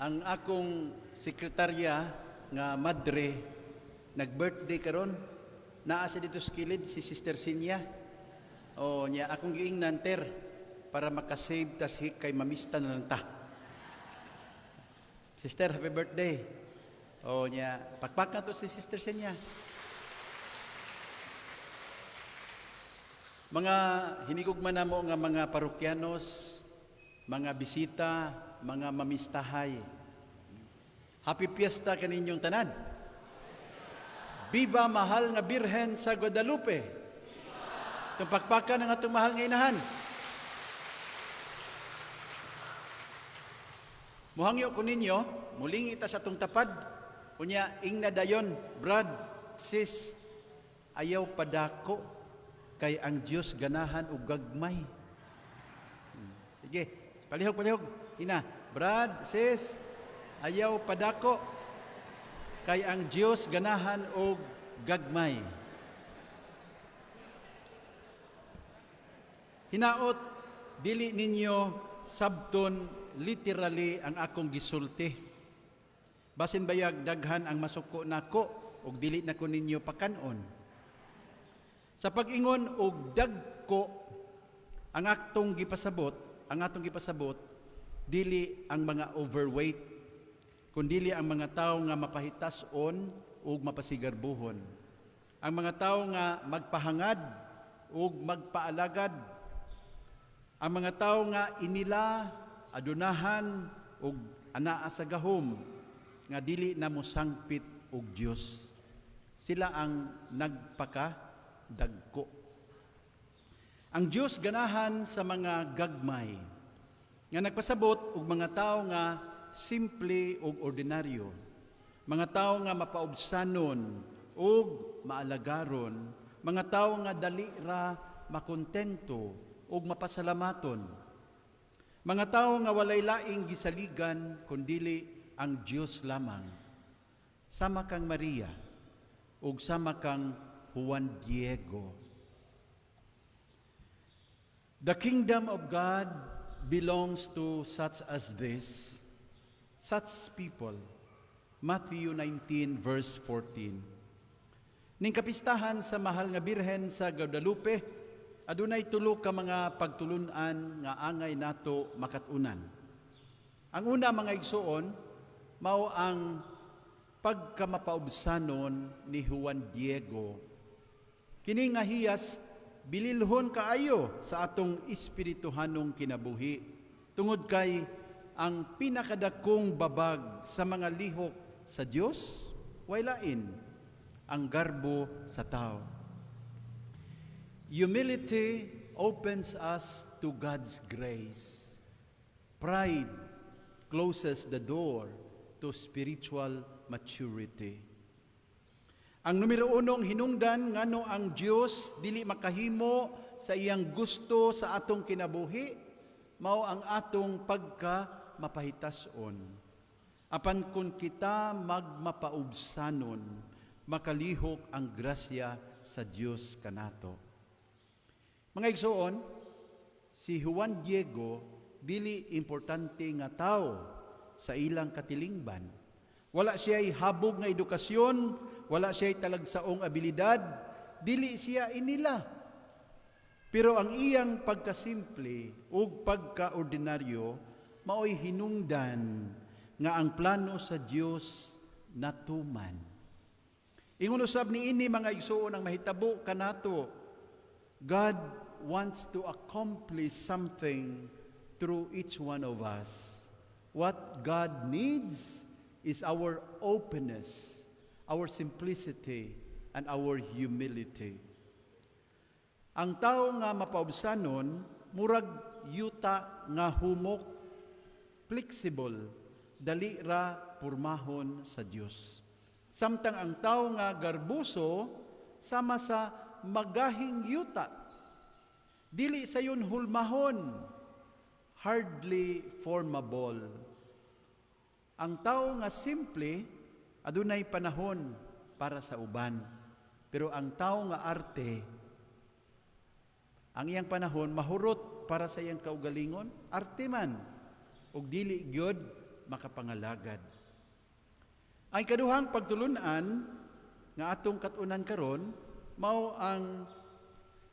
Ang akong sekretarya nga madre nag-birthday karon. Naa siya dito sa kilid, si Sister Sinya. O niya akong giingnan, "Ter, para makasave tas hik kay mamista na lang ta." Sister, happy birthday. O niya, pakpak to si Sister Sinya. Mga hinigugma namo nga mga parokyanos, mga bisita, mga mamistahay. Happy Fiesta kaninyong tanan. Viva mahal nga Birhen sa Guadalupe. Itong pakpakan ng atong mahal nga inahan. Muhangyo ko ninyo, muling ita sa atong tapad. Unya, ingna dayon, brad, sis, ayaw padako kay ang Dios ganahan og gagmay. Sige, palihog, palihog. Ina, brad, sis, ayaw padako kay ang Dios ganahan og gagmay. Hinaot dili ninyo sabton literally ang akong gisulti. Basin bayag daghan ang masuko nako ug dili nako ninyo pakanon. Sa pag-ingon og dagko, ang atong gipasabot dili ang mga overweight, kundili ang mga tawo nga mapahitas-on ug mapasigarbuhon. Ang mga tawo nga magpahangad ug magpaalagad. Ang mga tawo nga inila, adunahan ug anaa sa gahom nga dili na mosangpit og Dios. Sila ang nagpakadagko. Ang Dios ganahan sa mga gagmay nga nagpasabot og mga tawo nga simple ug ordinaryo. Mga tawo nga mapaubsanon ug maalagaron, mga tawo nga dali ra makontento ug mapasalamaton. Mga tawo nga walay laing gisaligan kundili ang Dios lamang. Sama kang Maria ug sama kang Juan Diego. The kingdom of God belongs to such as this, such people. Matthew 19 verse 14. Ning kapistahan sa mahal nga Birhen sa Guadalupe, adunay tulo ka mga pagtulunan nga angay nato makat-unan. Ang una, mga igsuon, mao ang pagkamapaubsanon ni Juan Diego. Kini nga hiyas bililhon kaayo sa atong espirituhanong kinabuhi tungod kay ang pinakadakong babag sa mga lihok sa Dios way lain ang garbo sa tao. Humility opens us to God's grace. Pride closes the door to spiritual maturity. Ang numero unong hinungdan ngano ang Dios dili makahimo sa iyang gusto sa atong kinabuhi mao ang atong pagka mapahitason. Apan kung kita magmapaubsanon, makalihok ang grasya sa Dios kanato. Mga igsoon, si Juan Diego dili importante nga tao sa ilang katilingban. Wala siya habog nga edukasyon, wala siya talagsaong abilidad, dili siya inila. Pero ang iyang pagkasimple ug pagkaordinaryo maoy hinungdan nga ang plano sa Dios natuman. Ingon usab niini, mga igsuon, ang mahitabo kanato. God wants to accomplish something through each one of us. What God needs is our openness, our simplicity, and our humility. Ang tao nga mapaubsanon, murag yuta nga humok, flexible, dali ra purmahon sa Dios. Samtang ang tao nga garbuso, sama sa magahing yuta. Dili sayon hulmahon, hardly formable. Ang tao nga simple, adunay panahon para sa uban. Pero ang tao nga arte, ang iyang panahon mahurot para sa iyang kaugalingon, arte man ug dili gyud makapangalagad. Ang kaduhang pagtulunan nga atong katunan karon mao ang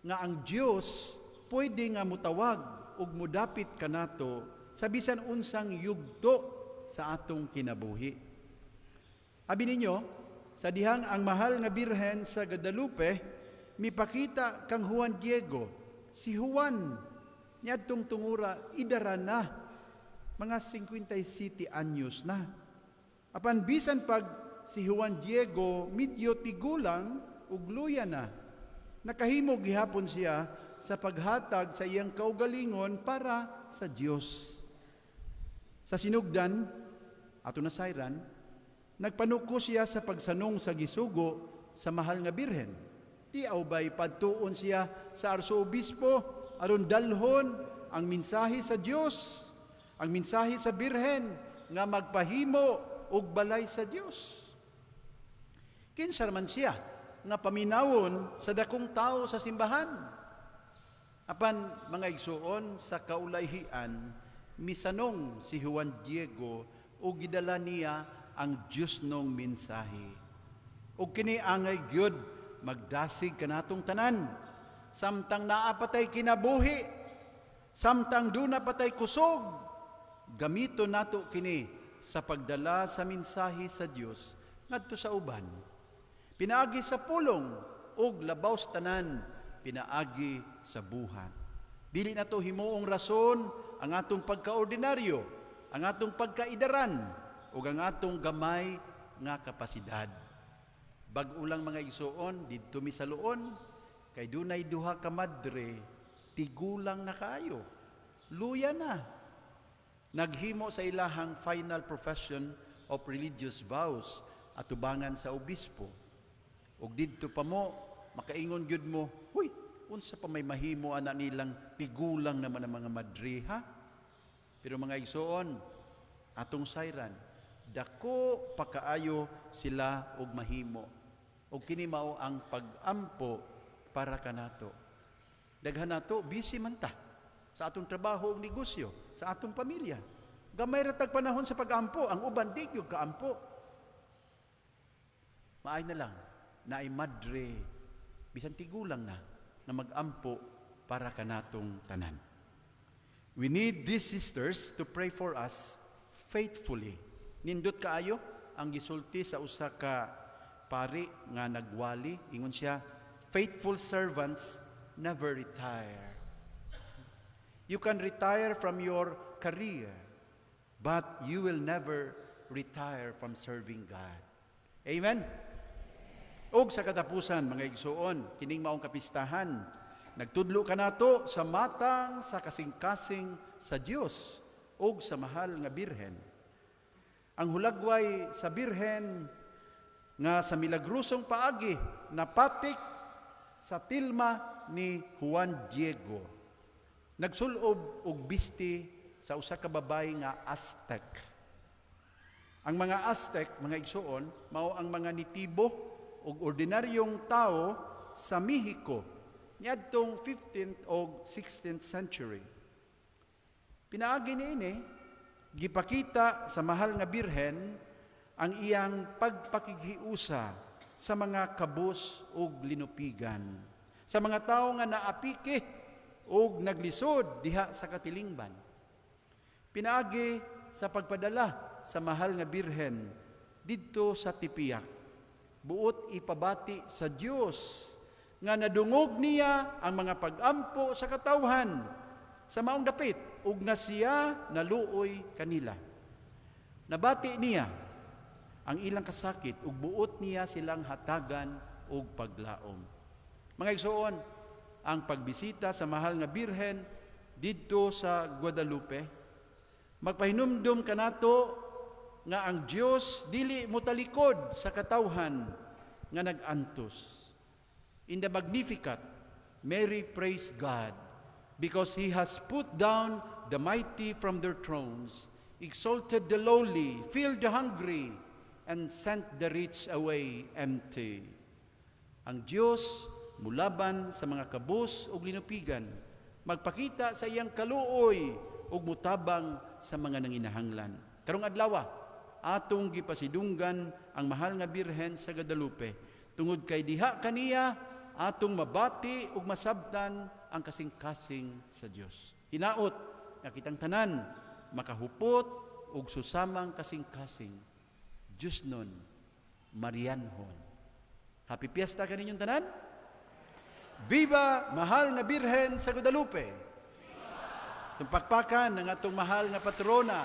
nga ang Dios pwede nga mutawag ug mudapit kanato sa bisan unsang yugto sa atong kinabuhi. Abi ninyo, sa dihang ang mahal nga Birhen sa Guadalupe mipakita kang Juan Diego, si Juan niadtong tungura idara na, mga 57 anyos na. Apan bisan pag si Juan Diego medyo tigulang ug luya na, nakahimo gihapon siya sa paghatag sa iyang kaugalingon para sa Dios. Sa sinugdan, ato nasayran, nagpanuko siya sa pagsanong sa gisugo sa mahal nga Birhen. Tiaw bay padtuon siya sa arsobispo aron dalhon ang mensahe sa Dios, ang mensahe sa Birhen nga magpahimo og balay sa Dios. Kinsa man siya nga paminawon sa dakong tao sa simbahan? Apan, mga igsuon, sa kaulayhian, misanong si Juan Diego ug gidala niya ang Diosnong mensahe. Ug kini angay gyud magdasig kanatong tanan samtang naa pa tay kinabuhi, samtang duna pa tay kusog, gamito nato kini sa pagdala sa mensahe sa Dios ngadto sa uban. Pinaagi sa pulong ug labaw sa tanan, pinaagi sa buhat. Dili nato himuong rason ang atong pagkaordinaryo, ang atong pagkaidaran ug ang atong gamay nga kapasidad. Bag-o lang, mga igsuon, didto mi sa Loon, kay dunay duha ka madre, tigulang na kaayo. Luya na. Naghimo sa ilahang final profession of religious vows atubangan sa obispo. Ug didto pa mo, makaingon gyud mo, "Huy, unsa pa may mahimo ana nilang tigulang naman ang mga madre, ha?" Pero, mga igsuon, atong sayran, dako pa kaayo sila og mahimo. Ug kini mao ang pag-ampo para kanato. Daghan nato busy man ta sa atong trabaho ug negosyo, sa atong pamilya. Gamay ra tag panahon sa pag-ampo, ang uban di gyud kaampo. Maay na lang naay madre bisan tigulang na na mag-ampo para kanatong tanan. We need these sisters to pray for us faithfully. Nindot kaayo ang gisulti sa usa ka pari nga nagwali, ingon siya, "Faithful servants never retire. You can retire from your career, but you will never retire from serving God." Amen. Og sa katapusan, mga igsuon, kining maong kapistahan, nagtudlo kanato sa matang sa kasing-kasing sa Dios ug sa mahal nga Birhen. Ang hulagway sa Birhen nga sa milagrosong paagi napatik sa tilma ni Juan Diego. Nagsulob og bisti sa usa ka babaye nga Aztec. Ang mga Aztec, mga igsuon, mao ang mga nitibo ug ordinaryong tao sa Mexico niadtong 15th o 16th century. Pinaagi niini, gipakita sa mahal nga Birhen ang iyang pagpakighiusa sa mga kabus ug linupigan, sa mga tawo nga naapiki ug naglisod diha sa katilingban. Pinaagi sa pagpadala sa mahal nga Birhen didto sa Tepeyac, buot ipabati sa Dios nga nadungog niya ang mga pagampo sa katawhan sa maong dapit ug nga siya naluoy kanila. Nabati niya ang ilang kasakit ug buot niya silang hatagan og paglaom. Mga igsuon, ang pagbisita sa mahal nga Birhen didto sa Guadalupe magpahinumdum kanato nga ang Dios dili motalikod sa katawhan nga nag-antos. In the Magnificat, Mary praised God because He has put down the mighty from their thrones, exalted the lowly, filled the hungry, and sent the rich away empty. Ang Dios mulaban sa mga kabus ug linupigan, magpakita sa iyang kaluoy ug mutabang sa mga nanginahanglan. Karong adlaw, atong gipasidunggan ang Mahal nga Birhen sa Guadalupe tungod kay diha kaniya atong mabati ug masabtan ang kasing-kasing sa Dios. Hinaot nga kitang tanan makahupot og susamang kasing-kasing, Diosnon, Marianhon. Happy Fiesta kaninyong tanan. Viva Mahal nga Birhen sa Guadalupe! Itong pakpakan ng atong mahal nga patrona.